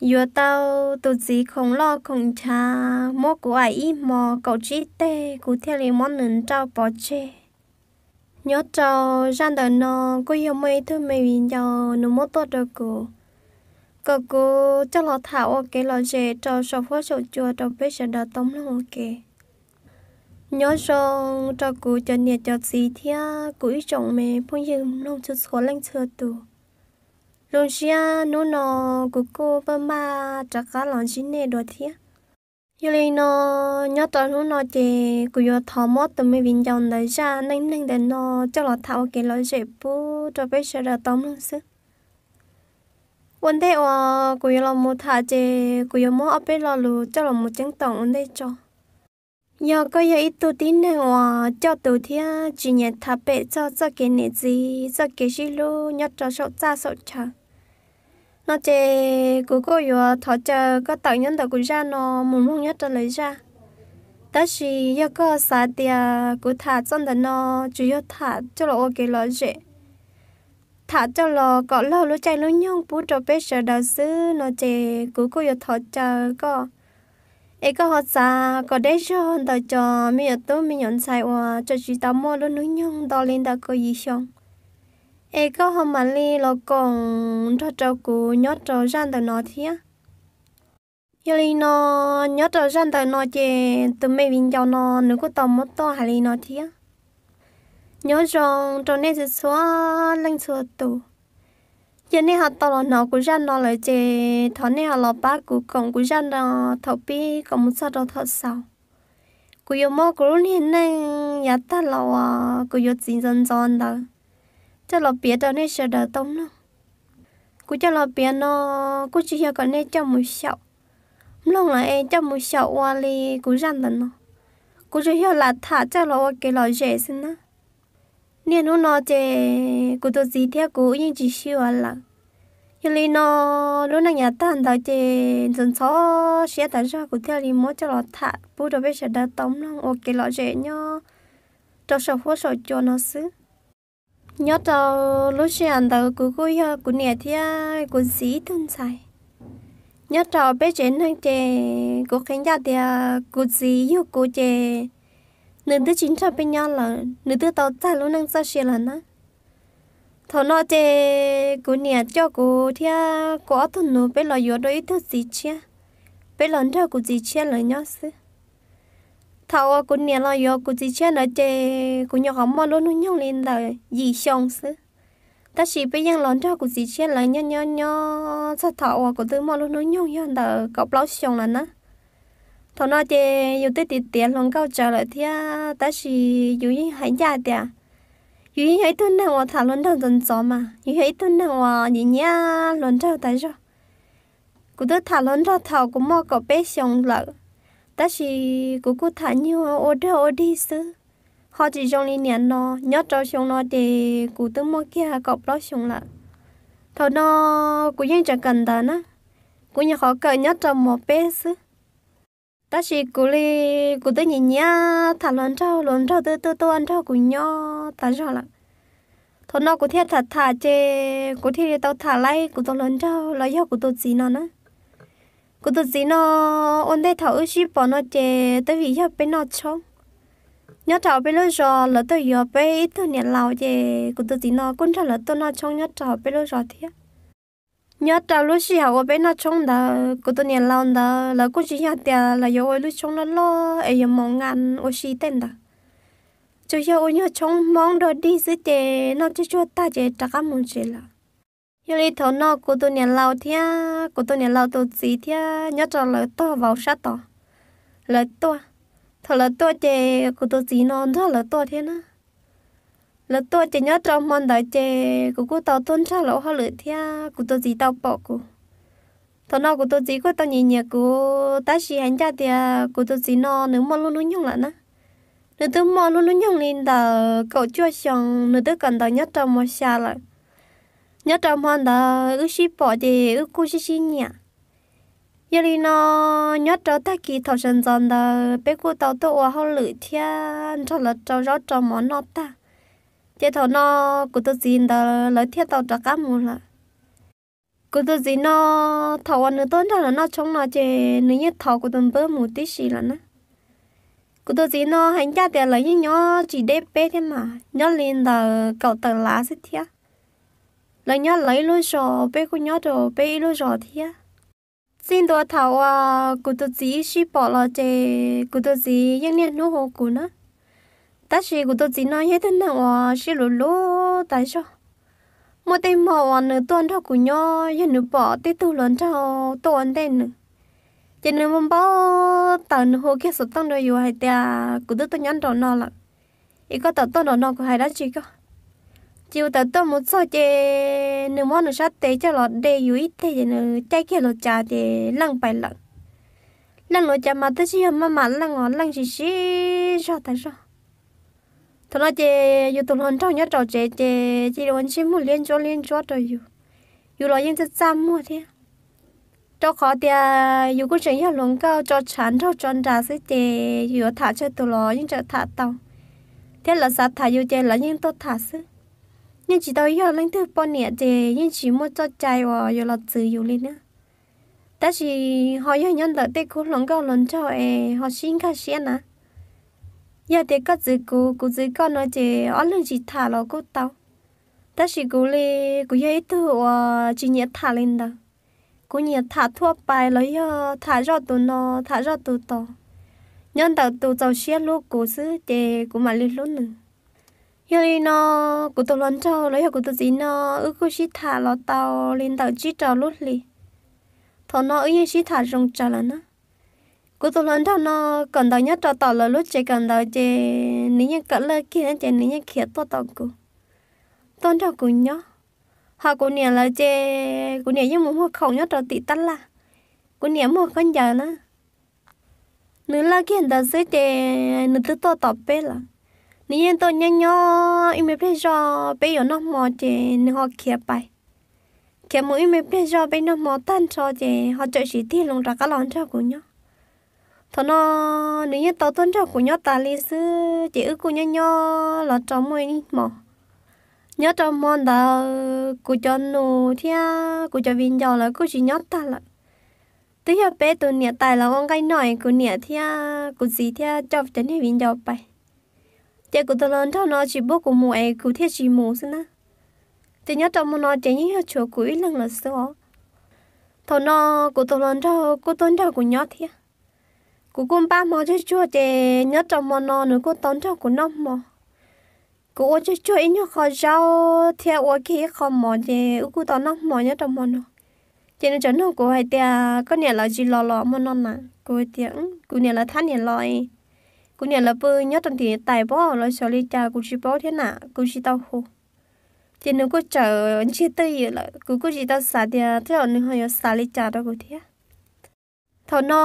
yuav tau tus txiv khoom loj khoom nchav muab kuv aim ib hmo kaum tsib teg, kuv thiaj li muab nws nrauj pov tseg. Nyob rau zaj ntawm no kuj yog muaj ib tug me viv ncaus nws muab tuaj rau kuv, kom kuv coj los tham ua kev lom zem rau saum huab saum cua rau peb sawv daws tau mloog ua ke. Nyob zoo rau kuv cov niam cov txiv thiab kuv ib tsoom me phooj ywg mloog txhua txhua leej txhua tus. Zoo siab hnub no kuv kuj paj maj rov qab los ntsib nej dua thiab. Yog li no, nyob rau hnub no ces kuv yuav thov muab tus me viv ncaus ntawd zaj neej neeg ntawm no coj los tham ua kev lom zem pub rau peb sawv daws tau mloog xwb. Ua ntej uas kuv yuav los mus tham ces kuv yuav muab ob peb lo lus coj los mus ceeb toom ua ntej tso. Yog koj yog ib tug tib neeg uas coj tus thiab tsis nyiam tham pem txog txoj kev niam txiv, txoj kev sib hlub nyob rau saum txaj saum chaw no ces kuv kuj yuav thov caw koj tawm nyob ntawm kuv zaj no mus mloog nyob rau lwm zaj. Tab sis yog koj xav tias kuv tham txoj ntawm no tsuas yog tham coj los ua kev lom zem, tham coj los kom laug lub caij lub nyoog pub rau peb sawv daws xwb no ces kuv kuj yuav thov caw koj es koj ho txav kom deb zog ntawm cov me nyuam tub me nyuam ntxhais uas tseem tsis tau muaj lub hnub nyoog nto li ntawm kaum yim xyoo, es koj ho mam li los koom nrog rau kuv nyob rau zaj ntawm no thiab. Yog li no, nyob rau zaj ntawm no ces tus me viv ncaus no nws kuj tau muab tuaj hais li no thiab. Nyob zoo rau nej txhua txhua leej txhua tus. Yog nej ho tau los hnov kuv zaj no lawm ces thov nej ho los pab kuv koom kuv zaj no thaum pib kom mus txog rau thaum xaus. Kuv yuav muab kuv lub niag neej yav tag los uas kuv yuav txiv ntxov ntxov ntawd coj los piav rau nej sawv daws tau mloog. Kuv coj los piav no kuj tsis yog kom nej coj mus xyaum, mloog lawm es coj mus xyaum ua li kuv zaj ntawm no. Kuv tsuas yog lam tham coj los ua kev lom zem xwb na. Niaj hnub no ces kuv tus txiv thiab kuv yeej tsis sib yuav lawm. Yog li no, lub neej yav tag ntawd ces ntxhov ntxhov siab tas zog kuv thiaj li muab coj los tham pub rau peb sawv daws tau mloog ua kev lom zem nyob rau saum huab saum cua no xwb. Nyob rau lub sij hawm ntawd kuv kuj yog kuv niam thiab kuv txiv ib tug ntxhais. Nyob rau peb tsev neeg ces kuv qhia ncaj tias kuv txiv yug kuv ces nws twb tsis nrog peb nyob lawm, nws twb tau tag lub neej txoj sia lawm na. Thaum no ces kuv niam coj kuv thiab kuv ob tug nus peb los yuav dua ib tug txiv tshiab, peb los nrog kuv txiv tshiab lawv nyob xwb. Thaum uas kuv niam los yuav kuv txiv tshiab ntawd ces kuv nyuam qhuav muaj lub hnub nyoog li ntawm yim xyoo xwb. Tab sis peb yeej los nrog kuv txiv tshiab lawv nyob nyob nyob txog thaum uas kuv twb muaj lub hnub nyoog yog ntawm kaum plaub xyoo lawm na. Thaum no ces yus twb tiav tiav hluas nkauj tsawv lawm thiab, tab sis yus yeej hais ncaj tias yus yeej yog ib tug neeg uas tham hluas nraug ntxov ntxov mas, yus yog ib tug neeg uas nyiam nyiam hluas nraug tas zog. Kuv twb tham hluas nraug thaum kuv muaj kaum peb xyoo lawm, tab sis kuv kuj tham nyuag ua dog ua dig xwb, ho tsis zoo li niam no. Nyob rau xyoo no ces kuv twb muaj kiag kaum plaub xyoo lawm. Thaum no kuv yeej tseem kawm ntawv na, kuv nyuam qhuav kawm nyob rau mos peb xwb. Tab sis kuv li, kuv twb nyiam nyiam tham hluas nraug, hluas nraug twb tuaj tuaj nrog kuv nyob tas zog lawm. Thaum no kuv thiaj tham tham ces kuv thiaj li tau tham laib kuv tus hluas nraug los yog kuv tus txiv no na. Kuv tus txiv no, ua ntej thaum wb sib pom no ces twb vim yog peb noj tshoob. Nyob rau peb lub zos lawv tuaj yuav peb ib tug niam laus ces kuv tus txiv no kuj nrog lawv tuaj noj tshoob nyob rau peb lub zos thiab. Nyob rau lub sij hawm uas peb noj tshoob ntawd kuv tus niam laus ntawd lawv kuj tsis yog tias lawv yuav ua lub tshoob loj loj es yuav mos nkas ua si tej ntawd, tsuas yog ua nyuag tshoob Hmoob dog dig xwb ces noj tsuag tsuag tag ces rov qab mus tsev lawm. Yog li thaum no kuv tus niam laus thiab kuv tus niam laus tus txiv thiab nyob rau lawv tog vauv sab tod, lawv tuaj. Thaum lawv tuaj ces kuv tus txiv no nrog lawv tuaj thiab na. Lawv tuaj ces nyob rau hmo ntawd ces kuv kuj tau tuaj nrog lawv ua hauj lwm thiab kuv tus txiv tau pom kuv. Thaum no kuv tus txiv kuj tau nyiam nyiam kuv, tab sis hais ncaj tias kuv tus txiv no nws muaj lub hnub nyoog lawm na. Nws twb muaj lub hnub nyoog li ntawm kaum cuaj xyoo, nws twb kawm ntawv nyob rau mos xya lawm. Nyob rau hmo ntawd wb sib pom ces wb kuj sib sib nyiam. Yog li no, nyob rau tag kis thaum sawv ntxov ntawd peb kuj tau tuaj ua hauj lwm thiab nrog lawv rau zaub rau mov noj tag, ces thaum no kuv tus txiv ntawd lawv thiaj tau rov qab mus lawm. Kuv tus txiv no, thaum uas nws tuaj nrog lawv noj tshoob no ces nws yeej thov kuv tus npawb mus tib si lawm na. Kuv tus txiv no hais ncaj tias lawv yeej nyob tsis deb peb thiab mas, nyob li ntawm kaum tawm lav xwb thiab. Lawv nyob lawv ib lub zos, peb kuj nyob rau peb ib lub zos thiab. Txij ntua thaum uas kuv tus txiv ib sib pom los ces kuv tus txiv yeej niaj hnub hu kuv na. Tab sis kuv tus txiv no yog ib tug neeg uas siab luv luv tas zog. Muaj tej hmo uas nws tuaj nrog kuv nyob, yog nws pom tej tug hluas nraug tuaj ua ntej nws, ces nws npau taws nws hu kiag xov tooj rau yus hais tias, kuv twb tuaj nyob nraum no lawm, es koj tawm tuaj nraum no kuv hais dab tsi koj. Ces yus tawm tuaj mus txog ces nws muab nws sab tes coj los de yus ib teg ces nws caij kiag lub cav ces leej pais lawm. Leej lub cav mas twb tsis yog maj mam leej os, leej sib sib zog tas zog. Thaum no ces yus tus hluas nraug nyob rau tsev ces cia li ua ntsej muag liab ntsuab liab ntsuab rau yus. Yus los yeej txaj txaj muag thiab, rau qhov tias yus kuj tseem yog hluas nkauj tso tshav nraug tso nras xwb ces yus yuav tham tsawg tus los yeej tseem tham tau, thiab lawv xav tham yus ces lawv yeej tuaj tham xwb. Yeej tsis tau yog leej twg poj niam ces yeej tsis muaj txoj cai uas yuav los txwv yus li na. Tab sis ho yog nyob ntawm tej khub hluas nkauj hluas nraug es ho sib nkag siab na. Yog tias koj txwv kuv, kuv txwv koj no ces ob leeg tsis tham los kuj tau. Tab sis kuv li, kuv yog ib tug uas tsis nyiam tham li ntawd. Kuv nyiam tham thuaj pais los yog tham zoj tus no, tham zoj tus tod. Nyob ntawm tus txaus siab hlub kuv xwb ces kuv mam li hlub nws. Yog li no, kuv tus hluas nraug los yog kuv tus txiv no, wb kuj sib tham los tau li ntawm tsib rau lub hlis. Thaum no wb yeej sib tham zoo tsawv lawm na. Kuv tus hluas nraug no, kawm ntawv nyob rau tom lawv lub tsev kawm ntawv ces nws yeej kawm laj kiag ces nws yeej khiav tuaj tom kuv, tuaj nrog kuv nyob. Ho kuv niam lawv ces kuv niam yeej mus muag khoom nyob rau tim tab laj. Kuv niam muag khaub ncaws na. Nws laj kiag ntawd xwb ces nws twb tuaj tom peb lawm. Nws yeej tuaj nyob nyob ib me pliag zoj peb yuav noj hmo ces nws ho khiav pais. Khiav mus ib me pliag zoj peb noj hmo tag nrho ces ho txawm siv tig loo rov qab los nrog kuv nyob. Thaum no nws yeej tau tuaj nrog kuv nyob tas li xwb ces wb kuj nyob nyob los rau muaj ib hmo. Nyob rau hmo ntawd kuv cov nus thiab kuv cov viv ncaus lawv kuj tsis nyob tag lawm. Twb yog peb tus niam tais los ua nqaij noj es kuv niam thiab kuv txiv thiab coj cov niag viv ncaus pais. Ces kuv tus hluas nraug no tsis pub kuv mus es kuv thiaj tsis mus xwb na. Ces nyob rau hmo no ces yeej yog tshuav kuv ib leeg lawm xwb os. Thaum no kuv tus hluas nraug kuj tuaj nrog kuv nyob thiab. Kuv kuj npaj hmo tsuag tsuag ces nyob rau hmo no nws kuj tau nrog kuv noj hmo. Kuv ua tsuag tsuag ib nyuag qho zaub thiab ua kiag ib qho mov ces wb kuj tau noj hmo nyob rau hmo no. Ces nws txawm nug kuv hais tias, koj niam lawv tsis los los hmo no na? Kuv tias, kuv niam lawv thab niam los. Kuv niam lawv pw nyob rau tim tais pob los xyov li cas kuv tsis paub thiab na, kuv tsis tau hu. Ces nws kuj txawm ntsiag twj ywm lawm, kuv kuj tsis tau xav tias tej zaum nws ho yuav xav li cas rau kuv thiab. Thaum no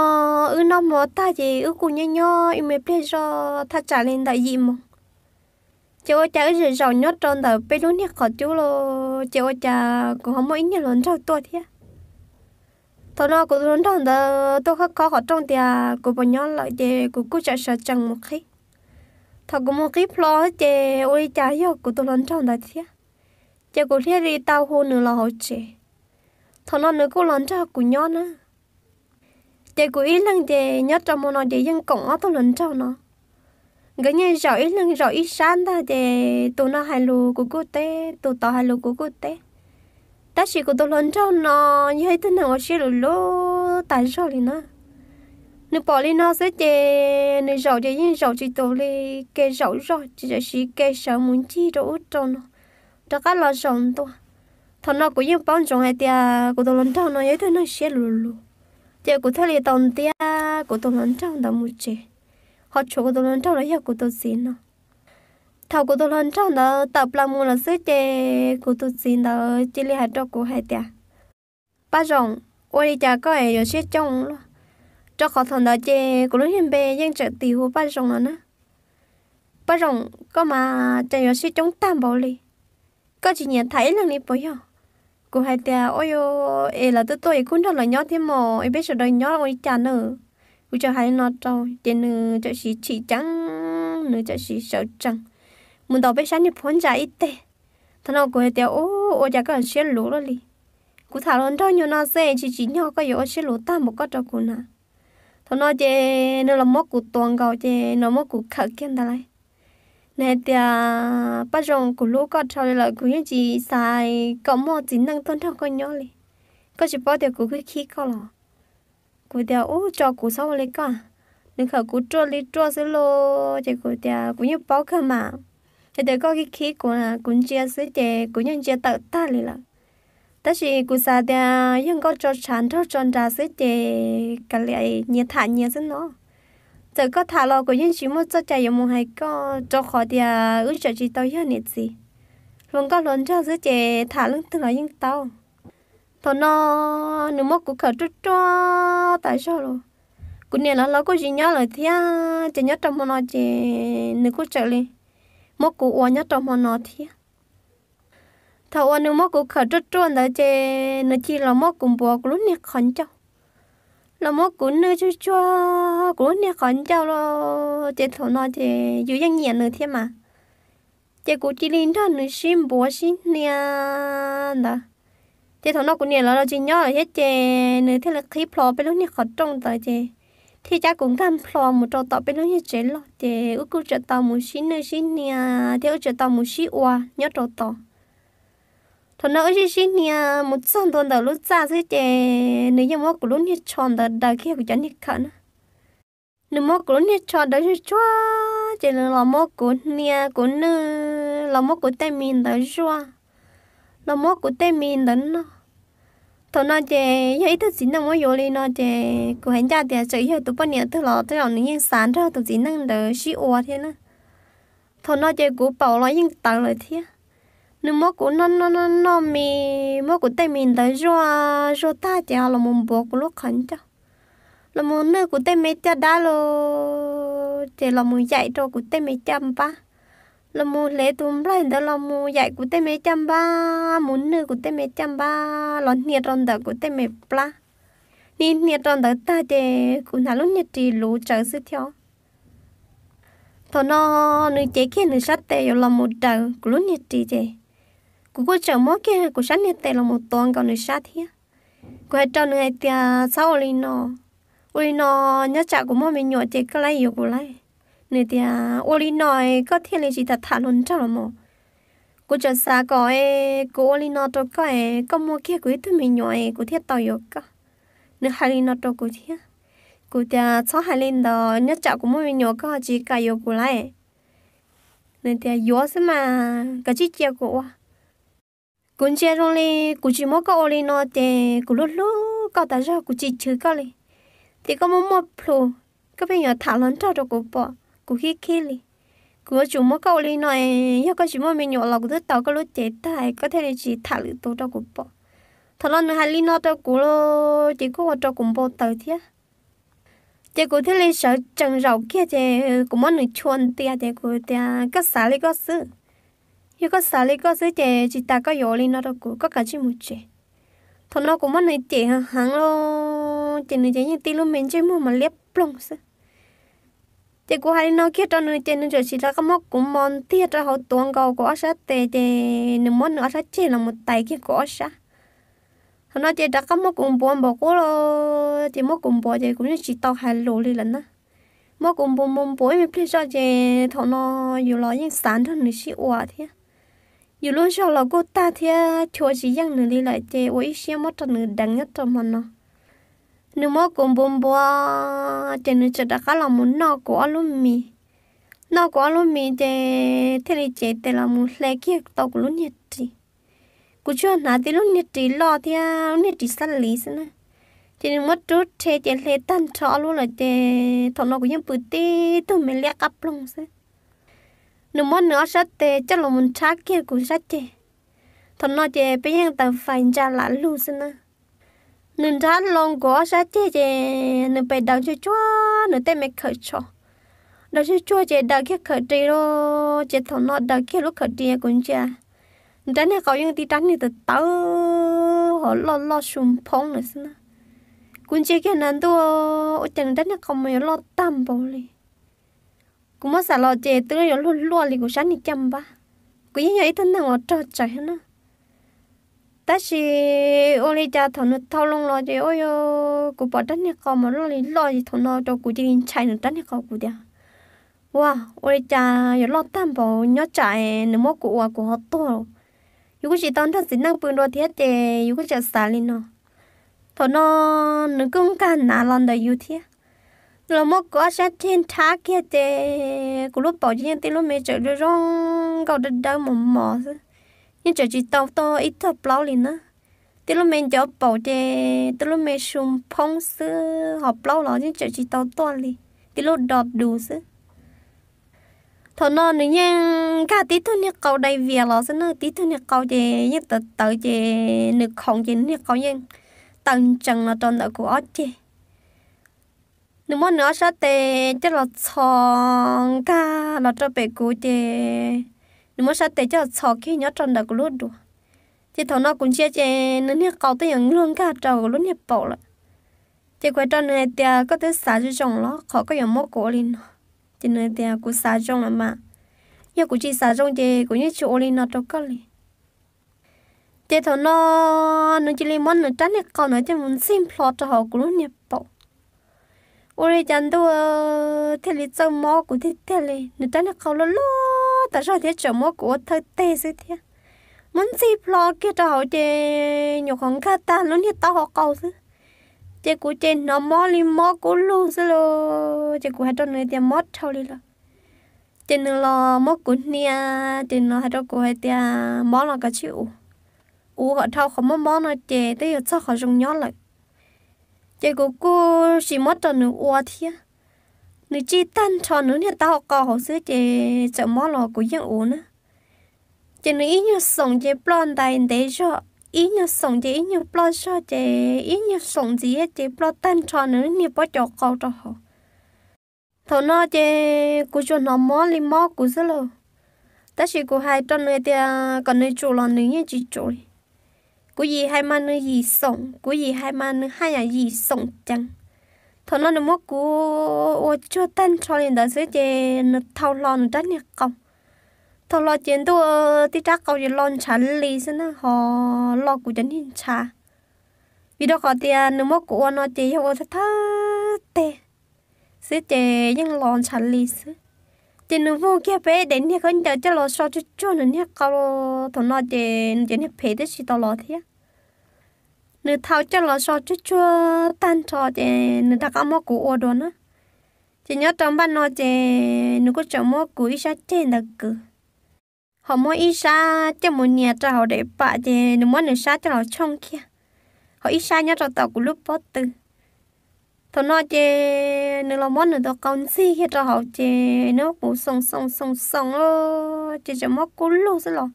wb noj hmo tag ces wb kuj nyob nyob ib me pliag zoj thaj tsam li ntawm yim moos. Ces ua cas wb zaum zaum nyob rau ntawm peb lub niag qhov cub los ces ua cas kuv ho muaj ib niag hluas nraug tuaj thiab. Thaum no kuv tus hluas nraug ntawd tuaj khob khob qhov rooj tias kuv puas nyob lawm ces kuv kuj txawm sawv tsees mus qhib. Thaum kuv mus qhib plho ces ua li cas yog kuv tus hluas nraug ntawd thiab. Ces kuv thiaj li tau hu nws los hauv tsev. Thaum no nws kuj los nrog kuv nyob na. Ces kuv ib leeg ces nyob rau hmo no ces yeej koom ob tug hluas nraug no. Nkawd yeej zaum ib leeg zaum ib sab ntag ces tus no hais lus kuv kuj teb, tus tod hais lus kuv kuj teb. Tab sis kuv tus hluas nraug no yog ib tug neeg uas siab luv luv tas zog li na. Nws pom li no xwb ces nws zaum ces yeej zaum tsis tus li ke zaum zog, tsis txawm siv ke sawv mus ncig rau ub rau no, rov qab los zaum ntua. Thaum no kuv yeej paub ntsoov hais tias kuv tus hluas nraug no yog ib tug neeg siab luv luv, ces kuv thiaj li tau ntiab kuv tus hluas nraug ntawd mus tsev, ho tshuav kuv tus hluas nraug los yog kuv tus txiv no. Thaum kuv tus hluas nraug ntawd tawm plaws mus lawm xwb ces kuv tus txiv ntawd cia li hais rau kuv hais tias, Paj Zoo, ua li cas koj es yuav siab coob luaj? Rau qhov thaum ntawd ces kuv lub niag npe yeej tseem tis hu Paj Zoo no na. Paj Zoo, koj mas cas yuav siab coob tag npaum li, koj tsis nyiam tham ib leeg li puas yog? Kuv hais tias, Ua, es lawv twb tuaj es kuv nrog lawv nyob thiab mog, es peb sawv daws nyob ua li cas na? Kuv tseem hais li no rau ces nws txawm siv chim ceeb, nws txawm siv sawv tsees mus ntaus peb sab niag phab ntsa ib teg. Thaum no kuv hais tias, Ua, ua cas koj siab luv luaj li? Kuv tham hluas nraug nyuag no xwb tsis tsim nyog koj yuav ua siab luv tag npaum koj rau kuv na. Thaum no ces nws los muab kuv tuav nkaus ces nws muab kuv khawm kiag ntawd lawm. Nws hais tias, Paj Zoo, kuv hlub koj dhau li lawm, kuv yeej tsis xav kom muaj txiv neej tuaj nrog koj nyob li. Koj tsis paub tias kuv khib khib koj los? Kuv tias, Ub, tso kuv txhob ua li koj. Nws khawm kuv ruaj li ruaj xwb lauj, ces kuv tias, Kuv yeej paub kawg mas, hais tias koj khib khib kuv, kuv ntsia xwb ces kuv yeej ntsia tawm tag li lawm. Tab sis kuv xav tias yog nkauj tso tshav nraug tso nras xwb ces kav liam, nyias tham nyias xwb no. Txawm koj tham los kuv yeej tsis muaj txoj cai yuav mus hais koj, rau qhov tias wb tseem tsis tau yog niam txiv. Hluas nkauj hluas nraug xwb ces tham leej twg los yeej tau. Thaum no nws muab kuv khawm ruaj ruaj tas zog los. Kuv niam lawv los kuj tsis nyob lawm thiab, ces nyob rau hmo no ces nws kuj txawm li muab kuv ua nyob rau hmo no thiab. Thaum uas nws muab kuv khawm ruaj ruaj ntawd ces nws cia li los muab kuv npuav kuv lub niag qhov ncauj, los muab kuv nwj tsuj tsuag kuv lub niag qhov ncauj los. Ces thaum no ces yus yeej nyiam nws thiab mas, ces kuv cia li nrog nws sib npuav sib hnia ntawd. Ces thaum no kuv niam lawv los tsis nyob lawm thiab ces nws thiaj li qhib plho peb lub niag qhov rooj ntawd ces thiaj cab kuv nkag plho mus rau tom peb lub niag tsev loj, ces wb kuj tseem tau mus sib nwj sib hnia thiab wb tseem tau mus sib ua nyob rau tod. Thaum no wb sib sib hnia mus txog ntua ntawm lub txaj xwb ces nws yeej muab kuv lub niag tsho ntawd daws kiag kuv cov niag khawm na. Nws muab kuv lub niag tsho daws tsuag tsuag ces nws los muab kuv hnia kuv nwj, los muab kuv tej mis ntawd zuaj, los muab kuv tej mis ntawd noj. Thaum no ces yog ib tug txiv neej muab yuav li no ces kuv hais ncaj tias tseem yog tus poj niam twg los tej zaum nws yeej xav nrog tus txiv neej ntawd sib ua thiab na. Thaum no ces kuv paum los yeej tawv lawm thiab. Nws muab kuv noj noj noj noj mis, muab kuv tej mis ntawd zuaj zuaj tag ces los mus npuav kuv lub qhov ncauj, los mus nwj kuv tej me caj dab los, ces los mus yaim rau kuv tej me caj npab, los mus hle tus nplaig ntawd los mus yaim kuv tej me caj npab, mus nwj kuv tej me caj npab los hnia rau ntawm kuv tej me plab. Hnia hnia rau ntawd tag ces kuv hnav lub niag ris luv tsawv xwb thiab. Thaum no nws cev kiag nws sab tes yuav los mus daws kuv lub niag ris ces kuv kuj tseem muab kiag kuv sab niag tes los mus tuav nkaus nws sab thiab. Kuv hais rau nws hais tias txhob ua li no, ua li no nyob tsam kuv muaj me nyuam ces koj lab yuav kuv lawm. Nws tias ua li no koj thiaj li tsis tham tham hluas nraug los mas. Kuv tseem xav kom kuv ua li no rau koj es koj muaj kiag kuv ib tug me nyuam es kuv thiaj tau yuav koj. Nws hais li no rau kuv thiab. Kuv tias txhob hais li ntawd, nyob tsam kuv muaj me nyuam koj tsis kam yuav kuv lawm. Nws tias yuav xwb mas, koj tsis cia kuv ua. Kuv ntsia zoo li kuv tsis muab koj ua li no ces kuv hlub hlub koj tas zog, kuv tsis chwv koj li. Ces koj muaj muaj plhus, koj pheej yuav tham hluas nraug rau kuv pom, kuv khib khib li. Kuv yuav tsum muab koj ua li no es yog koj tsis muaj me nyuam los kuv twb tau koj lub cev tag, koj thiaj li tsis tham lwm tus rau kuv pom. Thaum no nws hais li no rau kuv los ces kuj ua rau kuv npau taws thiab. Ces kuv thiaj li sawv tsees zaum kiag ces kuv muab nws chua ntias ces kuv tias koj xav li koj xwb. Yog koj xav li koj xwb ces tsis tas koj yuav ua li no rau kuv, koj kav tsij mus tsev. Thaum no kuv muab nws cem heev heev los ces nws ces yeej tib lub me ntsej muag mas liab ploog xwb. Ces kuv hais li no kiag rau nws ces nws txawm sim rov qab muab kuv mos ntiag rau hauv tuav nkaus kuv ob sab tes ces nws muab nws ob sab ceg los mus tais kiag kuv ob sab. Thaum no ces rov qab muab kuv npuav npaum qub los ces muab kuv npuav ces kuv yeej tsis tau hais lus li lawm na. Muab kuv npuav npuav npuav ib me pliag zoj ces thaum no yus los yeej xav nrog nws sib ua thiab. Yus lub zog los kuj tag thiab chua tsis yeej nws li lawm ces ua ib siab muab rau nws deev nyob rau hmo no. Nws muab kuv npuav npuav ces nws txawm rov qab los mus noj kuv ob lub mis. Noj kuv ob lub mis ces thiaj li cev tes los mus hle kiag tau kuv lub niag ris. Kuv tsuas hnav tib lub niag ris loj thiab lub niag ris xab liv xwb na. Ces nws muab rub rhe ces hle tag nrho ob lub lawm ces thaum no kuv yeej pw tib tug me liab qab ploog xwb. Nws muab nws ob sab tes coj los mus nrhab kiag kuv sab ceg. Thaum no ces peb yeej taws fais ntsa lam lug xwb na. Nws nrhab loo kuv ob sab ceg ces nws pes daws tsuag tsuag nws tej me khawm tsho. Daws tsuag tsuag ces daws kiag khawm ris los ces thaum no daws kiag lub khawm ris kuv ntsia, nws rab niag qau yeej tib rab niag tawv tawv ho loj loj su nphoob lawm xwb na. Kuv ntsia kiag nrad ntuj, ua cas nws rab niag qau mas yuav loj tag npaum li. Kuv muab xav los ces twb yuav luag luaj li kuv sab niag caj npab. Kuv yeej yog ib tug neeg uas rog tsawv thiab na. Tab sis ua li cas thaum nws thau loo los ces ua rau kuv pom rab niag qau mas loj li loj ces thaum no rau kuv cia li ntshai nws rab niag qau, kuv tias, ua, ua li cas yuav loj tag npaum nyob tsam nws muab kuv ua kuv ho tuag. Yus kuj tsis tau nrog txiv neej pw dua thiab ces yus kuj tseem xav li no. Thaum no nws kuj nkag nav los ntawm yus thiab. Nws los muab kuv ob sab ceg nrhab kiag ces kuv lub paum ces yeej tib lub me tseem zoo zoo nkauj dawb dawb mos mos xwb, yeej tseem tsis tau tuaj ib txoj plaub li na. Tib lub me ncov paum ces tib lub me su phoob xwb, ho plaub los yeej tseem tsis tau tuaj li, tib lub do dus xwb. Thaum no nws yeej nkag tib tug niag qau dai vias los xwb na, tib tug niag qau ces yeej tawv tawv ces nws khoov ces nws niag qau yeej taws ntsees los rau ntawm kuv ob ceg. Nws muab nws ob sab tes coj los txhos nkag los rau pem kuv ces nws muab sab tes coj los txhos kiag nyob rau ntawm kuv lub duav. Ces thaum no kuv ntsia ces nws niag qau twb yuav luag nkag rau kuv lub niag paum lawm. Ces kuv hais rau nws hais tias, koj twb xav zoo zoo los qhov koj yuav muab kuv ua li no? Ces nws tias, kuv xav zoo lawm mas, yog kuv tsis xav zoo ces kuv yeej tsis ua li no rau koj li. Ces thaum no nws cia li muab nws rab niag qau ntawd coj mus ntxig nplho rau hauv kuv lub niag paum. Ua li cas ntuj thiaj li txawj mob kuv tiag tiag li, nws rab niag qau loj loj tas zog thiab tseem muab kuv ua thawj teg xwb thiab. Muab ntxig nplho kiag rau hauv ces nyuam qhuav nkag tag lub niag taub hau qau xwb. Ces kuv ces hnov mob li mob kub lug xwb lauj, ces kuv hais rau nws tias mob dhau li lawm. Ces nws los muab kuv hnia, ces nws hais rau kuv hais tias mob los koj cia li ua, ua kom dhau qhov mob mob no ces twb yuav txog qhov zoo nyob lawm. Ces kuv kuj tsis muab rau nws ua thiab. Nws tsij tag nrho nws niag taub hau qau hauv xwb ces txawm mob los kuv yeej ua na. Ces nws ib nyuag xoom ces ploj ntais ntev zog, ib nyuag xoom ces ib nyuag ploj zog, ces ib nyuag xoom ntxiv ces ploj tag nrho nws niag pob cov qau rau hauv. Thaum no ces kuv tsuas hnov mob li mob kuv xwb lauj. Tab sis kuv hais rau nws tias kom nws tsum los nws yeej tsis tsum li. Kuv yim hais mas nws yim xoom, kuv yim hais mas nws haj yam yim xoom ceev. Thaum no nws muab kuv ua tsuag tag nrho li ntawd xwb ces nws thau hlo nws rab niag qau. Thau hlo ces ntuj, tib rab qau ces lo ntshav li xwb na, ho lo kuv cov niag ntshav. Vim rau qhov tias nws muab kuv ua no ces yog ua thawj teg xwb ces yeej lo ntshav li xwb. Ces nws vug kiag peb daim niag khaub ncaws coj los so tsuag tsuag nws niag qau. Thaum no ces nws cov niag phem twb tsis tau los thiab. Nws thau coj los so tsuag tsuag tag nrho ces nws rov qab muab kuv ua dua na. Ces nyob rau npaj no ces nws kuj tseem muab kuv ib sab ceg ntawd kwv, ho muab ib sab coj mus nias rau hauv daim pam ces nws muab nws sab coj los tshooj kiag, ho ib sab nyob rau tom kuv lub pob tw. Thaum no ces nws los muab nws tus qau ntxig kiag rau hauv ces nws muab kuv xoom xoom xoom xoom ces tseem mob kub lug xwb los.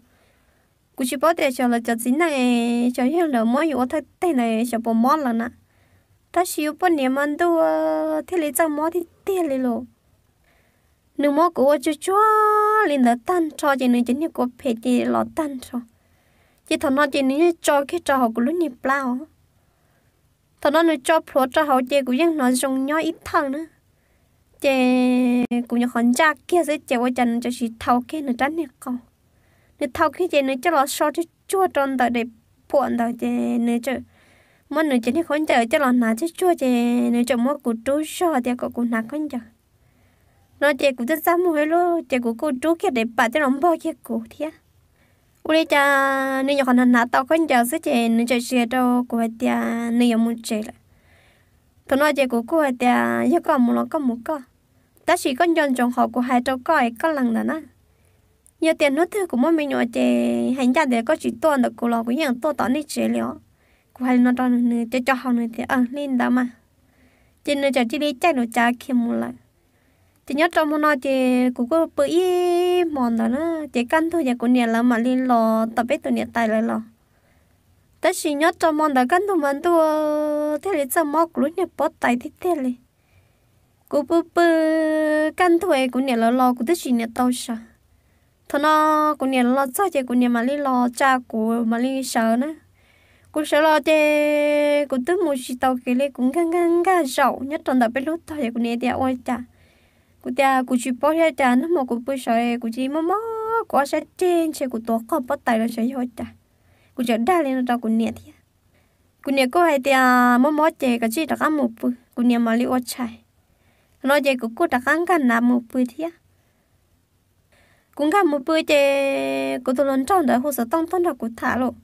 Kuv tsis paub tias xyov lawv cov txiv neej es xyov yog lawv muab yus ua thawj teg ntawd xyov puas mob lawm na. Tab sis yus poj niam mas ntuj, thiaj li txawj mob tiag tiag li lauj. Nws muab kuv ua tsuag tsuag li ntawd tag nrho ces nws cov niag kua phem ces los tag nrho. Ces thaum no ces nws yeej tso kiag rau hauv kuv lub niag plab os. Thaum no nws tso plhuav rau hauv ces kuv yeej hnov zoo nyob ib thawj na. Ces kuv nyuam qhuav ntsaj kiag xwb ces ua cas nws txawm sim thau kiag nws rab niag qau. Nws thau kiag ces nws coj los so tsuag tsuag rau ntawm daim phuam ntawd ces nws txawm muab nws cov niag khaub ncaws coj los hnav tsuag tsuag ces nws txawm muab kuv rub zog tias kom kuv hnav khaub ncaws. No ces kuv twb txaj muag ib lub ces kuv kuj rub kiag daim pam coj los npog kiag kuv thiab. Ua li cas nws nyuam qhuav hnav hnav tau khaub ncaws xwb ces nws txawm hais rau kuv hais tias nws yuav mus tsev lawm. Thaum no ces kuv kuj hais tias yog koj mus los koj mus koj, tab sis koj nco ntsoov qhov kuv hais rau koj es koj lees ntawd na. Yog tias hnub twg kuv muaj me nyuam ces hais ncaj tias koj tsis tuaj ntawm kuv los kuv yeej tuaj tom nej tsev li os. Kuv hais li no rau nws, nws co co hau nws tias li ntawd mas. Ces nws txawm cia li caij nws cav khiav mus lawm. Ces nyob rau hmo no ces kuv kuj pw ib hmos ntawd na, ces kaj ntug ces kuv niam lawv mam li los tom peb tus niam tais lawv los. Tab sis nyob rau hmo ntawd kaj ntug mas ntuj thiaj li txawj mob kuv lub niag pob tais tiag tiag li. Kuv pw pw kaj ntug es kuv niam lawv los kuv twb tsis niam tau sawv. Thaum no kuv niam lawv los txog ces kuv niam mam li los tsa kuv mam li sawv na. Kuv sawv los ces kuv twb mus tsis tau kev li, kuv nkag nkag nkag zaum nyob rau ntawm peb lub tog ces kuv niam tias ua li cas. Kuv tias kuv tsis paub thiab, cas nag hmo kuv pw sawv kuv cia li mob mob kuv ob sab ceg ntshe kuv tuav qog pob tais los sawv yog ua cas. Kuv tseem dag li no rau kuv niam thiab. Kuv niam kuj hais tias mob mob ces koj tsij rov qab mus pw, kuv niam mam li ua tshais. Thaum no ces kuv kuj rov qab nkag nav mus pw thiab. Kuv nkag mus pw ces kuv tus hluas nraug ntawd hu xov tooj tuaj nrog kuv tham lauj.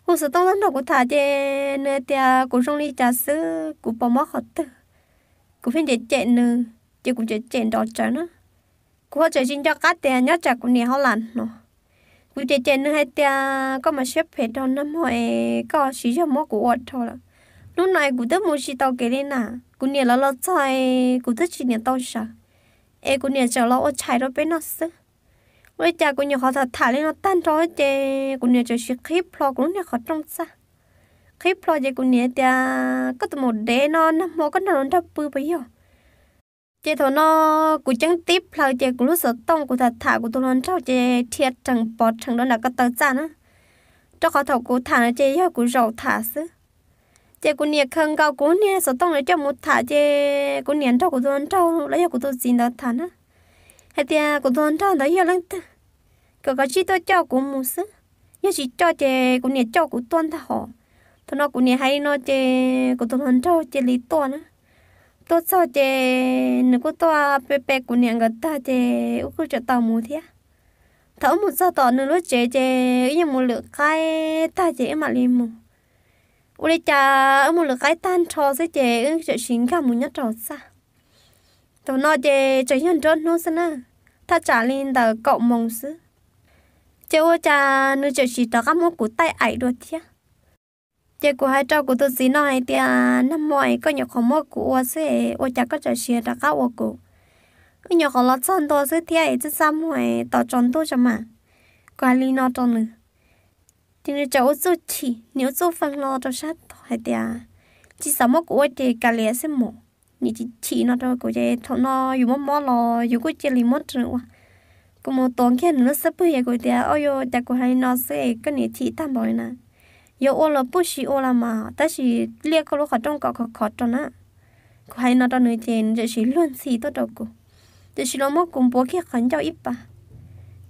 Hu xov tooj tuaj nrog kuv tham ces nws tias kuv zoo li cas xwb, kuv puas mob qhov twg. Kuv pheej cem cem nws ces kuv cem cem nrov tsawv na. Kuv ho tseem tsis nco qab tias nyob tsam kuv niam ho lam hnov. Kuv cem cem nws hais tias koj mas siab phem dhau, nag hmo es koj siv zog muab kuv ua dhau lawm. Hnub no es kuv twb mus tsis tau kev li na, kuv niam lawv los txog es kuv twb tsis niam tau sawv, es kuv niam tseem los ua tshais rau peb noj xwb. Ua li cas kuv nyuam qhuav tham tham li no tag nrho ces kuv niam tseem siv qhib plho kuv lub niag qhov rooj txaj. Qhib plho ces kuv niam tias koj tus maum dev no, nag hmo koj nrog luag nrog pw puas yog? Ces thaum no kuv ceeb tib plhaw ces kuv lub xov tooj kuv tham tham kuv tus hluas nraug ces dhia rhees pov rhees rau nram ko taw txaj na, rau qhov thaum kuv tham no ces yog kuv zaum tham xwb. Ces kuv niam khaws nkaus kuv niag xov tooj ntawd coj mus tham ces kuv niam nrog kuv tus hluas nraug los yog kuv tus txiv ntawd tham na, hais tias kuv tus hluas nraug ntawd yog leej twg, kom koj tsij tuaj coj kuv mus xwb, yog tsis coj ces kuv niam coj kuv tuaj ntag hos. Thaum no kuv niam hais li no ces kuv tus hluas nraug cia li tuaj na. Tuaj txog ces nws kuj tuaj pe pe kuv niam nkawd tag ces wb kuj tseem tau mus thiab. Thaum wb mus txog tom nws lub tsev ces wb yeej mus lwm qaib tag ces wb mam li mus. Ua li cas wb mus lwm qaib tag nrho xwb ces wb tseem siv nkag mus nyob rau txaj. Thaum no ces tseem yog nruab hnub xwb na, thaj tsam li ntawm kaum moos xwb. Ces ua cas nws tseem siv rov qab muab kuv taij aim dua thiab. Ces kuv hais rau kuv tus txiv no hais tias nag hmo es koj nyuam qhuav muab kuv ua xwb es ua cas koj tseem siv rov qab ua kuv? Wb nyuam qhuav los txog ntua xwb thiab es txaj txaj muag es tos tsaus ntuj tso mas. Kuv hais li no rau nws, ces nws tseem ua txuj chim, nws ua txuj feej hlo rau sab tod hais tias tsis xav muab kuv ua ces kav liam xwb mus. Nws chim chim no rau kuv ces thaum no yus mob mob los yus kuj cia li muab rau nws ua. Kuv mus tuav kiag nws lub xub pwg es kuv tias, Au, yog cas kuv hais li no xwb es koj niam chim tag npaum li na? Yuav ua los pub sis ua los mas, tab sis liaj koj lub qhov rooj kom khov khov rau na. Kuv hais li no rau nws ces nws tseem siv luag ntxhi tuaj rau kuv, tiam sis los muab kuv npuav kiag qhov ncauj ib pas,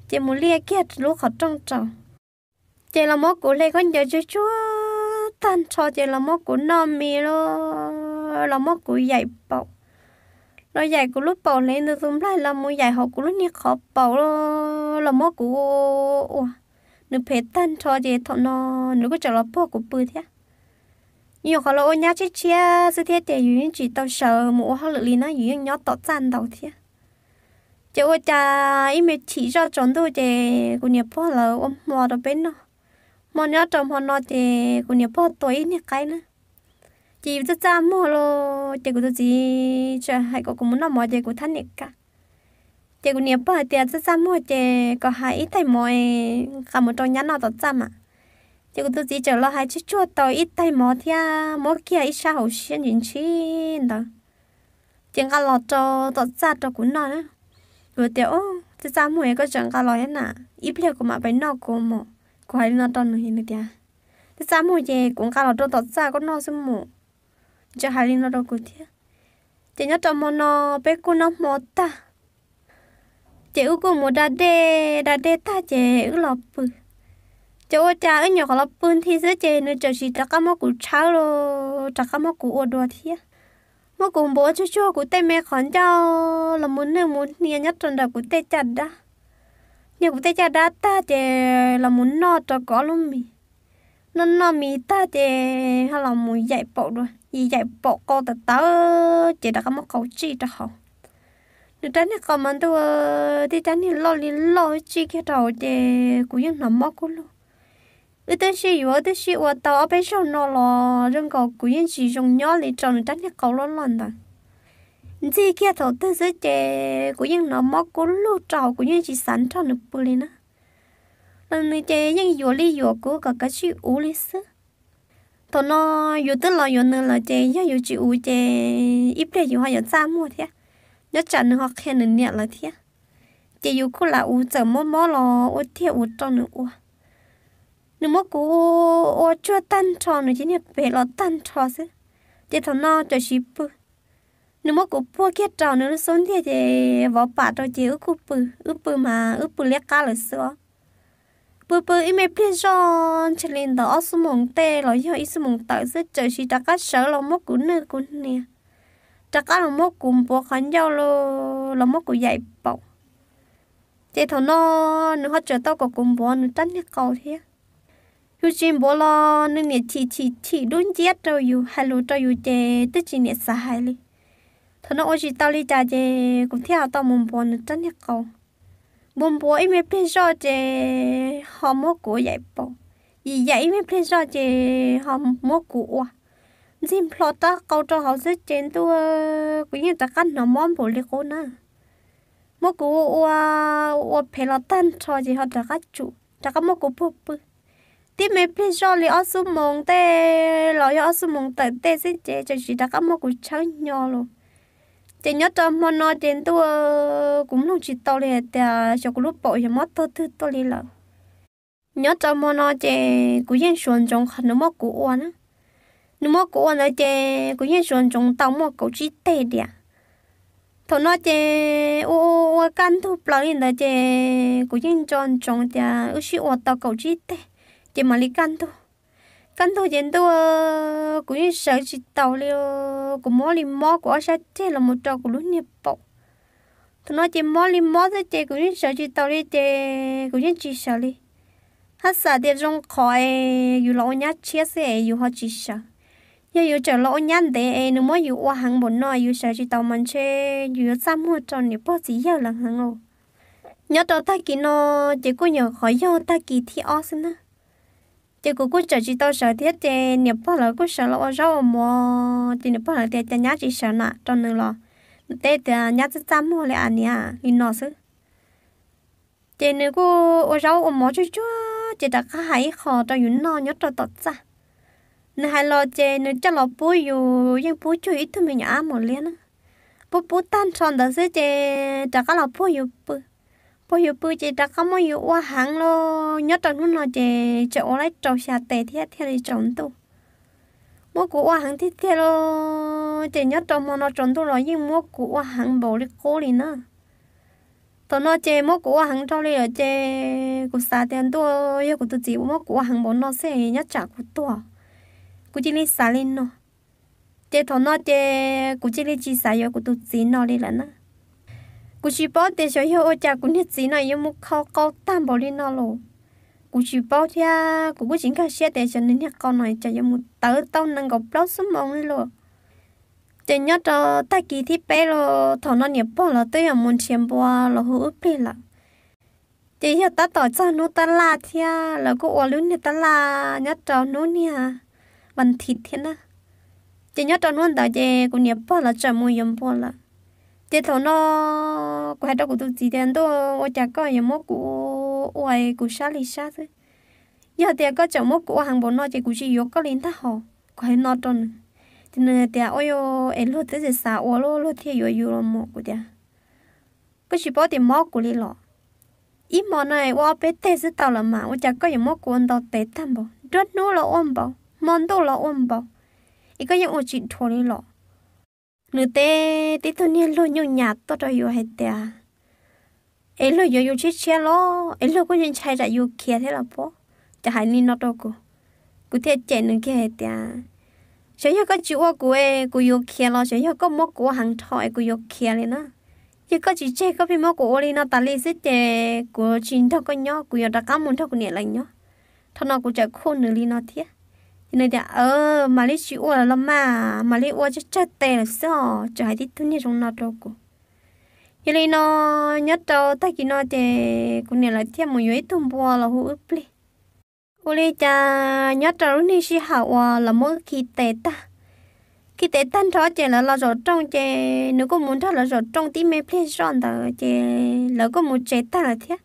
ces mus liaj kiag lub qhov rooj rau. Ces los muab kuv hle khaub ncaws tsuag tsuag tag nrho ces los muab kuv noj mis los, los muab kuv yaim paum, los yaim kuv lub paum hle ntws tus nplaig los mus yaim hauv kuv lub niag qhov paum los, los muab kuv ua. Nws phem tag nrho ces thaum no nws kuj tseem los puag kuv pw thiab. Yus nyuam qhuav los ua nyab tshiab tshiab xwb thiab ces yus yeej tsis tau sawv mus ua hauj lwm li na, yus yeej nyob tom txaj ntau thiab. Ces ua cas ib me chim zoj tsaus ntuj ces kuv niam pog lawv ua hmo rau peb noj. Hmo nyob rau hmo no ces kuv niam pog tua ib niag qaib na. Ces yus txaj txaj muag los ces kuv tus txiv tseem hais kom kuv mus noj mov ces kuv thab niam kab. Ces kuv niam pog hais tias txaj txaj muag ces kom hais ib tais mov nqa mus rau nyab noj tom txaj mas. Ces kuv tus txiv tseem los hais tsuag tsuag tau ib tais mov thiab muab kiag ib sab hauv siab ntsis ntshis ntawd, ces nqa los rau tom txaj rau kuv noj na. Kuv tias, Txaj txaj muag koj tseem nqa los thiab na, ib pliag kuv mam pais noj kuv mov. Kuv hais li no rau nws, nws tias, Txaj txaj muag ces kuv nqa los rau tom txaj koj noj xwb mus. Tseem hais li no rau kuv thiab. Ces nyob rau hmo no peb kuj noj hmo tag, ces wb kuj mus da dej, da dej tag ces wb los pw. Ces ua cas wb nyuam qhuav los pw nthi xwb ces nws tseem sim rov qab muab kuv tshawb los rov qab muab kuv ua dua thiab. Muab kuv npuav tsuag tsuag kuv tej me qhov ncauj los mus nwj mus hnia nyob rau ntawm kuv tej caj dab. Hnia kuv tej caj dab tag ces los mus noj rau kuv ob lub mis. Noj noj mis tag ces ho los mus yaim paum dua, yaim paum qau tawv tawv ces rov qab muab qau tsij rau hauv. Nws rab niag qau mas ntuj, tej rab niag loj li loj tsij kiag rau hauv ces kuv yeej hnov mob kub lug. Wb twb sib yuav wb twb sib ua tau ob peb zaug no los zoo nkaus kuv yeej tsis zoo nyob li rau nws rab niag qau loj loj ntawd. Ntxig kiag thaum twg xwb ces kuv yeej hnov mob kub lug rau hauv, kuv yeej tsis xav nrog nws pw li na. Los nws ces yeej yuam li yuam kuv kom kav tsij uv li xwb. Thaum no yus twb los yuav nws lawm ces yog yus tsis uv ces ib pliag yus ho yuav txaj muag thiab, nyob tsam nws ho qhia nws niam lawv thiab. Ces yus kuj lam uv, txawm mob mob los ua tiag uv rau nws ua. Nws muab kuv ua tsuag tag nrho, nws cia niag pem los tag nrho xwb. Ces thaum no tam sim pw, nws muab kuv puag kiag rau nws lub xub ntiag ces vov pam rau ces wb kuj pw, wb pw mas wb pw liab qab lawm xwb os. Pw pw ib me pliag zoj ntshe li ntawm ob xuab moos tej los yog ib xuab moos tawm xwb, txawm sis rov qab sawv los muab kuv nwj kuv hniav, rov qab los muab kuv npuav qhov ncauj los, los muab kuv yaim paum. Ces thaum no nws ho tseem tau kom kuv npuav nws rab niag qau thiab. Yus tsis npuav los nws niam chim chim chim dub nciab rau yus, hais lus rau yus ces twb tsis niam xav hais li. Thaum no ua tsis tau li cas ces kuv thiaj ho tau mus npuav nws rab niag qau. Npuav npuav ib me pliag zoj ces ho muab kuv yaim paum, yaim ib me pliag zoj ces ho muab kuv ua. Ntxig nplho rab qau rau hauv xwb ces ntuj, kuv yeej rov qab hnov mob npaum li qub na. Muab kuv ua ua phem los tag nrho ces ho rov qab tsum, rov qab muab kuv puag pw. Tib me pliag zoj li ob xuab moos tej los yog ob xuab moos tawm tej xwb ces txawm sis rov qab muab kuv tshawb hnyo los. Ces nyob rau hmo no ces ntuj, kuv mloog tsis tau li hais tias xyov kuv lub paum yog mob tuag twg tuaj li lawm. Nyob rau hmo no ces kuv yeej suav ntsoov qhov nws muab kuv ua na. Nws muab kuv ua ntawd ces kuv yeej suav ntsoov tau muaj kaum tsib teg diam. Thaum no ces ua ua kaj ntug plaws li ntawd ces kuv yeej nco ntsoov tias wb sib ua tau kaum tsib teg ces mam li kaj ntug. Kaj ntug ces ntuj, kuv yeej sawv tsis taus li, kuv mob li mob kuv ob sab ceg los mus rau kuv lub niag paum. Thaum no ces mob li mob xwb ces kuv yeej sawv tsis taus li ces kuv yeej tsis sawv li. Hab xam tias zoo qhov es yus los ua nyab tshiab xwb es yus ho tsis sawv. Yog yus tseem los ua nyab ntev es nws muab yus ua heev npaum no yus sawv tsis taus mas ntshe yus yuav txaj muag rau niam pog txiv yawg lawv heev os. Nyob rau tag kis no ces kuj nyuam qhuav yog tag kis thib ob xwb na. Ces kuv kuj tseem tsis tau sawv thiab ces niam pog lawv kuj sawv los ua zaub ua mov ces niam pog lawv tias cas nyab tsis sawv na rau nws los, nws teb tias nyab txaj txaj muag li a niam li no xwb. Ces nws kuj ua zaub ua mov tsuag tsuag ces rov qab hais ib qho rau yus noj nyob rau tom txaj. Nws hais los ces nws coj los pub yus yeej pub cuag ib tug me nyuam ab mos liab na. Pub pub tag nrho ntawd xwb ces rov qab los puag yus pw. Puag yus pw ces rov qab muab yus ua heev los nyob rau hnub no ces tseem ua laib rau xya tes thiab thiaj li tsaus ntuj. Muab kuv ua heev tiag tiag los ces nyob rau hmo no tsaus ntuj los yeej muab kuv ua heev npaum li qub li na. Thaum no ces muab kuv ua heev dhau li lawm ces kuv xav tias ntuj, yog kuv tus txiv muab kuv ua heev npaum no xwb nyob tsam kuv tuag. Kuv cia li xav li no. Ces thaum no ces kuv cia li tsis xav yuav kuv tus txiv no li lawm na. Kuv tsis paub tias xyov yog ua cas kuv niag txiv no yuav mus kho qau tag npaum li no los. Kuv tsis paub thiab kuv kuj tsis nkag siab tias xyov nws niag qau no cas yuav mus tawv tau nees nkaum plaub xuab moos li los. Ces nyob rau tag kis thib peb los thaum no niam pog los twb yog mus nrhiav npua los hu wb plig lawm. Ces yog tab tom txog hnub tab laj thiab lawv kuj ua lub niag tab laj nyob rau hnub niag vas thiv thiab na. Ces nyob rau hnub ntawd ces kuv niam pog lawv tseem mus yuav npua lawm. Ces thaum no kuv hais rau kuv tus txiv tias ntuj, ua cas koj yuav muab kuv ua kuv sab li sab xwb. Yog tias koj tseem muab kuv ua heev npaum no ces kuv tsis yuav koj li ntag hos, kuv hais no rau nws. Ces nws tias ua es luag twb tsis xav ua luag thiaj yuav yus los mas. Kuv tias koj tsis paub tias mob kuv li los. Ib hmo no ua ob peb teg xwb tau lawm mas ua cas koj yuav muab kuv ua ntau tes tag npaum, nruab hnub los ua npaum, hmo ntuj los ua npaum, es koj yeej ua tsis dhuav li los. Nws teb tib tug niag luag nyuj nyas tuaj rau yus hais tias es luag yuav yus tshiab tshiab los es luag kuj ntshai tsam yus khiav thiab los pob. Ces hais li no rau kuv, kuv thiaj cem nws kiag hais tias xyov yog koj tsis ua kuv es kuv yuav khiav los xyov yog koj muab kuv ua heev dhau es kuv yuav khiav li na. Yog koj tsis tseg koj pheej muab kuv ua li no tas li xwb ces kuv tsis nrog koj nyob, kuv yuav rov qab mus nrog kuv niam lawv nyob. Thaum no kuv txawm khuj nws li no thiab. Ces nws tias mam li tsis ua lawm los mas, mam li ua tsawg tsawg tes lawm xwb os, txawm hais tib tug niag zoo no rau kuv. Yog li no nyob rau tag kis no ces kuv niam lawv thiaj mus yuav ib tug npua los hu wb plig. Ua li cas nyob rau lub niag sij hawm uas lawv muab wb khi tes tag, khi tes tag nrho ces lawv los zaum rooj ces nws kuj mus nrog lawv zaum rooj tib me pliag zoj ntawd ces lawv kuj mus tsev tag lawm thiab.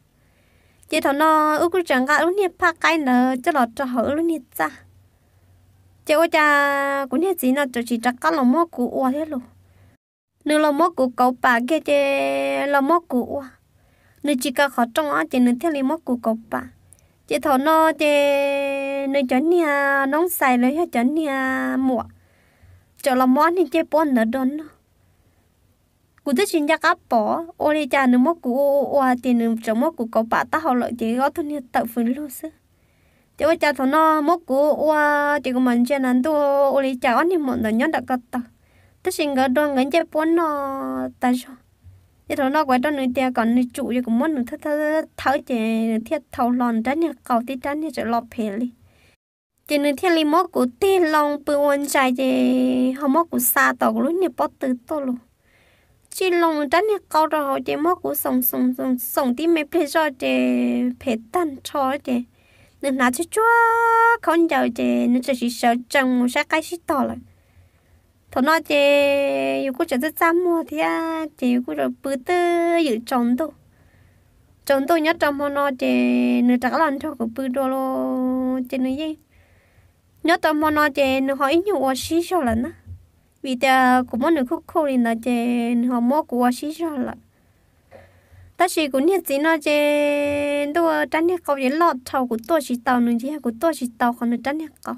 Ces thaum no wb kuj tseem nqa lub niag phaj qaib ntawd coj los rau hauv wb lub niag txaj. Ces ua cas kuv niag txiv no txawm tsis rov qab los muab kuv ua thiab los. Nws los muab kuv kauv pam kiag ces los muab kuv ua. Nws tsis kaw qhov rooj ces nws thiaj li muab kuv kauv pam. Ces thaum no ces nws cov niag noob xais los yog cov niag muam txawm los muab niag ncej puab ntawd do noj. Kuv twb tsis nco qab pom ua li cas nws muab kuv ua ua ua ces nws tseem muab kuv kauv pam taub hau lawm ces ob tug niag tawm fws lug xwb. Ces ua cas thaum no muab kuv ua ces kuv mam ntsia na ntuj, ua li cas ob niag maum ntawd nyob nram ko taw, tab sis nkawd dua nkawd ncej puab noj tas zog. Ces thaum no kuv hais rau nws tias kom nws tsum, ces kuv muab nws thawb thawb ces nws thiaj thau hlo nws rab niag qau, tib rab niag tseem loj phem li. Ces nws thiaj li muab kuv tig loo pw ua ntsais ces ho muab kuv xa tom kuv lub niag pob tw tuaj los tsij loo nws rab niag qau rau hauv ces muab kuv xoom xoom xoom xoom tib me pliag zoj ces phem tag nrho ces nws hnav tsuj tsuag khaub ncaws ces nws tseem siv sawv tsees mus saib qaib sib tog lawm. Thaum no ces yus kuj tseem txaj txaj muag thiab ces yus kuj pw twb ywm tsaus ntuj. Tsaus ntuj nyob rau hmo no ces nws rov qab los nrog kuv pw dua los ces nws yeej, nyob rau hmo no ces nws ho ib nyuag ua sib zog lawm na. Vim tias kuv muab nws khuj khuj li ntawd ces nws ho muab kuv ua sib zog lawm. Tab sis kuv niag txiv no ces ntuj, rab niag qau ces loj dhau, kuv tuaj tsis tau nws ces yog kuv tuaj tsis tau qhov nws rab niag qau.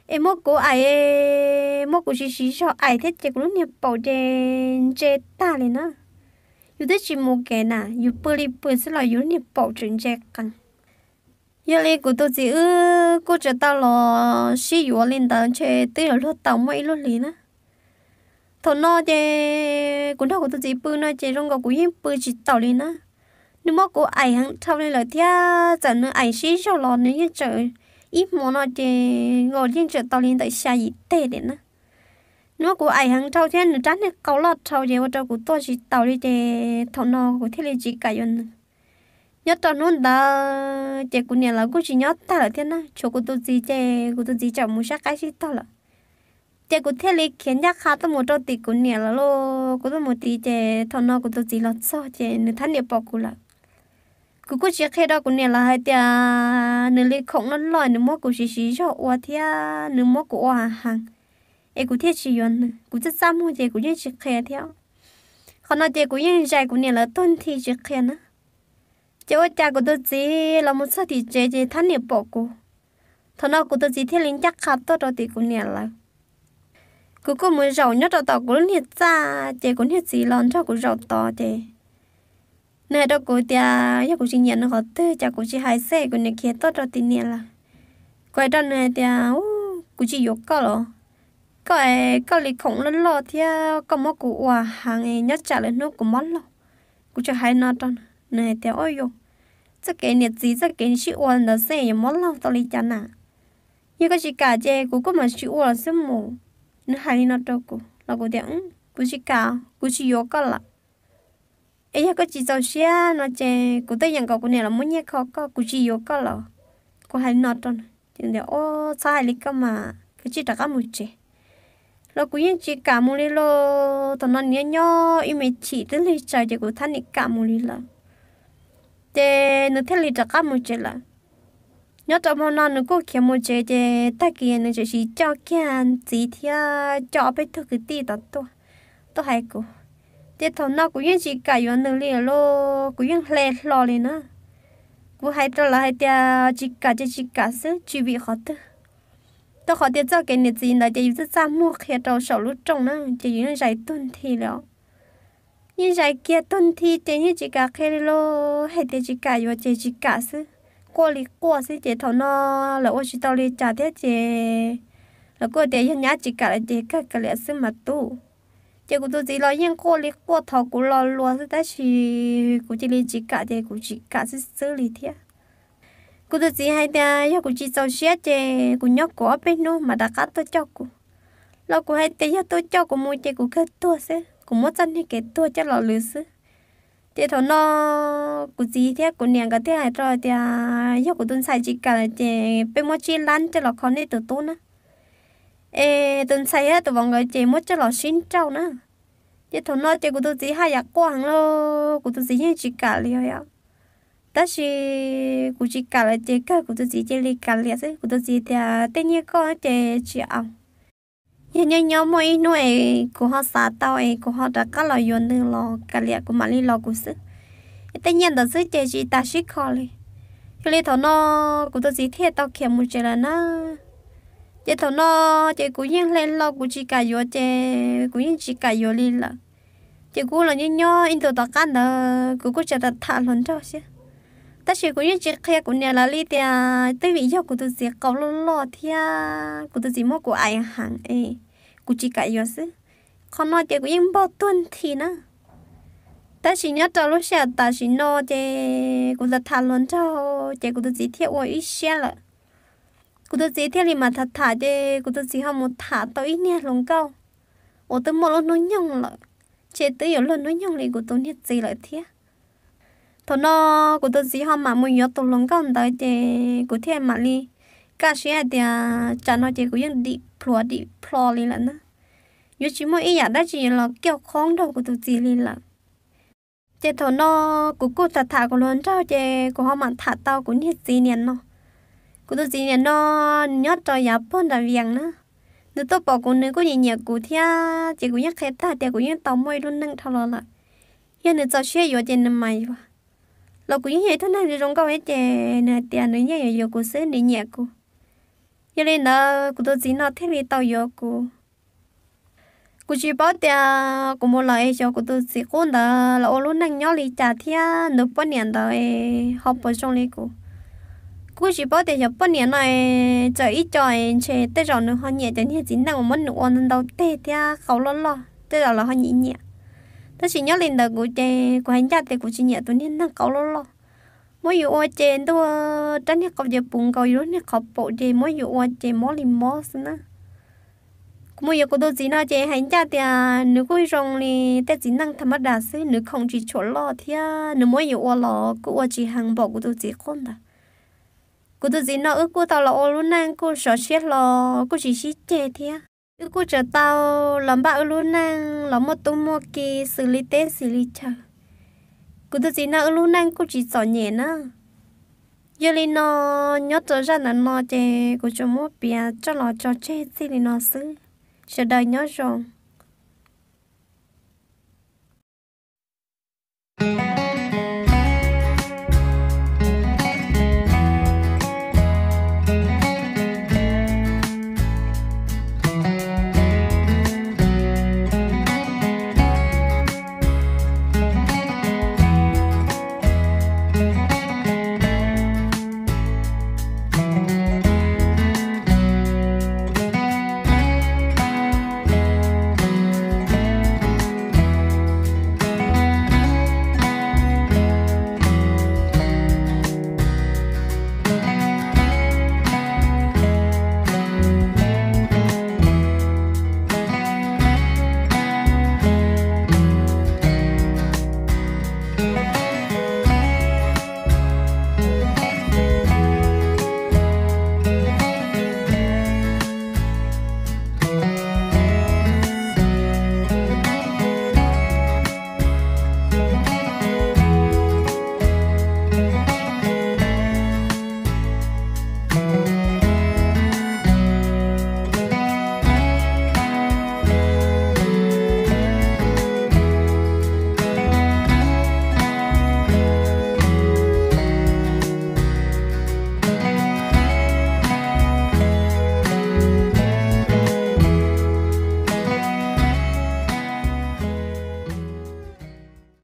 Es muab kuv aim, muab kuv siv siv zog aim thiab ces kuv lub niag paum ces ntse tag li na. Yus twb tsis mus kev na, yus pw li pw xwb los yus lub niag paum tseem ntse qees. Yog li kuv tus txiv wb kuj tsis tau los sib yuav li ntawd ntshe twb yuav luag tau muaj ib lub hlis na. Thaum no ces kuv nrog kuv tus txiv pw no ces zoo nkaus kuv yeej pw tsis taus li na. Nws muab kuv aim heev dhau li lawm thiab txawm nws aim sib zog los nws yeej tseem, ib hmo no ces nkaus yeej tseem tau li ntawm xya yim teg li na. Nws muab kuv aim heev dhau thiab nws rab niag qau loj dhau ces ua rau kuv tuaj tsis taus li ces thaum no kuv thiaj li tsis kam yuav nws. Nyob rau hnub ntawd ces kuv niam lawv kuj tsis nyob tag lawm thiab na, tshuav kuv tus txiv ces kuv tus txiv tseem mus saib qaib sib tog lawm. Ces kuv thiaj li khiav ncaj qha tuaj mus rau tim kuv niam lawv lauj. Kuv tuaj mus tid ces thaum no kuv tus txiv los txog ces nws thab niam pom kuv lawm. Kuv kuj tsis qhia rau kuv niam lawv hais tias nws li khoom loj loj nws muab kuv siv siv zog ua thiab nws muab kuv ua hav heev, es kuv thiaj tsis yuav nws. Kuv txaj txaj muag ces kuv yeej tsis qhia thiab. Qhov no ces kuv yeej zais kuv niam lawv tuag nthi tsis qhia na. Ces ua cas kuv tus txiv los mus txog tim tsev ces thab niam pom kuv. Thaum no kuv tus txiv thiaj li ncaj qha tuaj rau tim kuv niam lawv. Kuv kuj mus zaum nyob rau tom kuv lub niag txaj ces kuv niag txiv los nrog kuv zaum tod ces nws hais rau kuv tias yog kuv tsis nyiam nws qhov twg ces kuv tsis hais xwb, kuv niam khiav tuaj rau tim niam lawv. Kuv hais rau nws hais tias, kuv tsis yuav koj los, koj, koj li khoom loj loj thiab koj muab kuv ua heev, nyob tsam lwm hnub kuv mob laug. Kuv tseem hais no rau nws, nws hais tias, o yog, txoj kev niam txiv txoj kev sib ua ntawd xwb yuav mob laug tau li cas na. Yog koj tsis kam ces kuv kuj mam tsis ua los xwb mus. Nws hais li no rau kuv los kuv tias, kuv tsis kam, kuv tsis yuav koj lawm. Es yog koj tsis txaus siab no ces kuv twb yeem kom kuv niam los muab nyiaj kho koj, kuv tsis yuav koj lawm. Kuv hais li no rau nws, o, txhob hais li koj mas, kav tsij rov qab mus tsev. Los kuv yeej tsis kam mus li lauj. Thaum no nws nyob ib me chim twb lig tsaws ces kuv thab niam kam mus li lawm. Ces nws thiaj li rov qab mus tsev lawm. Nyob rau hmo no nws kuj khiav mus tsev ces tag kis nws tseem siv coj kiag txiv thiab coj ob peb tug kwv tij tom tuaj, tuaj hais kuv. Ces thaum no kuv yeej tsis kam yuav nws li lauj, kuv yeej hle hlo li na. Kuv hais rau lawv hais tias tsis kam ces tsis kam xwb, tsis vim qhov twg. Rau qhov tias txoj kev niam txiv ntawd ces yus txaj txaj muag qhia rau saum lub rooj na, ces yus yeej zais tuag nthi li os. Yeej zais kiag tuag nthi ces yeej tsis kam qhia li lauj, hais tias tsis kam yuav ces tsis kam xwb, quaj li quaj xwb. Ces thaum no lawv ua tsis tau li cas thiab ces lawv kuj tias yog nyab tsis kam lawm ces kawg kav liam xwb mas tub. Ces kuv tus txiv los yeej quaj li quaj thov kuv lo lus xwb tab sis kuv cia li tsis kam ces kuv tsis kam xwb xwb li thiab. Kuv tus txiv hais tias yog kuv tsis txaus siab ces kuv nyob kuv ob peb hnub mas rov qab tuaj coj kuv. Los kuv hais tias yog tuaj coj kuv mus ces kuv kawg tuag xwb, kuv muab txoj niag kev tuag coj los lwv xwb. Ces thaum no kuv txiv thiab kuv niam nkawd thiaj hais rau tias yog kuv tus ntxhais tsis kam lawm ces peb muab tsib lab coj los kho nej tus tub na. Es tus ntxhais thiab tus vauv nkawd ces muab coj los sib nrauj na. Ces thaum no ces kuv tus txiv haj yam quaj heev lauj, kuv tus txiv yeej tsis kam li os. Tab sis kuv tsis kam lawm ces kawg kuv tus txiv cia li kav liam xwb. Kuv tus txiv tias tej nyiaj koj ces tsis au. Yog nyob nyob muaj ib hnub es kuv ho xav tau es kuv ho rov qab los yuav nws los kav liam kuv mam li los kuv xwb. Tej nyiaj ntawd xwb ces tsis tas sib kho li. Yog li thaum no kuv tus txiv thiaj tau khiav mus tsev lawm na. Ces thaum no ces kuv yeej hle hlo kuv tsis kam yuav ces kuv yeej tsis kam yuav li lawm. Ces kuv los nyob nyob ib ntu tom qab ntawd kuv kuj tsa tham hluas nraug thiab. Tab sis kuv yeej tsis qhia kuv niam lawv li tias twb vim yog kuv tus txiv qau loj loj thiab kuv tus txiv muab kuv aim heev es kuv tsis kam yuav xwb. Qhov no ces kuv yeej npog tuag nthi na. Tab sis nyob rau lub sij hawm tam sim no ces kuv tham tham hluas nraug ces kuv tus txiv thiaj ua ib siab lawm. Kuv tus txiv thiaj li mam tham tham ces kuv tus txiv ho mus tham tau ib niag hluas nkauj uas twb muaj lub hnub nyoog lawm, ces twb yuav luag hnub nyoog li kuv tus niag txiv lawm thiab. Thaum no kuv tus txiv ho mam mus yuav tus hluas nkauj ntawd ces kuv thiaj mam li kaj siab hais tias tsam no ces kuv yeej dim plhuav dim plho li lawm na. Yuav tsis muaj ib yam dab tsi los kiaj qhoob nrog kuv tus txiv li lawm. Ces thaum no kuv kuj tham tham kuv hluas nraug ces kuv ho mam tham tau kuv niag txiv niam no. Kuv tus txiv niam no nws nyob rau yav puag nram Vias na. Nws tuaj pom kuv nws kuj nyiam nyiam kuv thiab ces kuv yeej qhia tag tias kuv yeej tau muaj ib lub neej dhau los lawm. Yog nws txaus siab yuav ces nws mam yuav. Los kuv yeej yog ib tug neeg zoo nkauj thiab ces nws hais tias nws yeej yuav yuav kuv xwb, nws nyiam kuv. Yog li ntawd kuv tus txiv no thiaj li tau yuav kuv. Kuv tsis paub tias kuv mus lawm es xyov kuv tus txiv qub ntawd los ua lub neej nyob li cas thiab nws poj niam ntawd ho puas zoo li kuv. Kuv tsis paub tias xyov poj niam no es txawm ib co es ntshe tej zaum nws ho nyiam cov niag txiv neej uas muab nws ua ntau teg thiab qau loj loj, tej zaum lawv ho nyiam nyiam. Tab sis nyob li ntawd kuv ces kuv hais ncaj tias kuv tsis nyiam tus niag neeg qau loj loj. Muab yus ua ces ntuj, rab niag qau ces puv nkaus yus lub niag qhov paum ces muab yus ua ces mob li mob xwb na. Kuv mus yuav kuv tus txiv no ces hais ncaj tias nws kuj zoo li tej txiv neej tham mab das xwb, nws khoom tsis tshua loj thiab nws muab yus ua los kuj ua tsis heev npaum kuv tus txiv qub ntawd. Kuv tus txiv no wb kuj tau los ua lub neej kuj sov siab hlo, kuj tsis sib ceg thiab. Wb kuj tseem tau los npaj wb lub neej los muaj tub muaj ki xws li teb xws li chaw. Kuv tus txiv no wb lub neej kuj tsis txom nyem na. Yog li no, nyob rau zaj ntawm no ces kuv tsuas muab piav tso los tso tseg txij li no xwb. Sawv daws nyob zoo.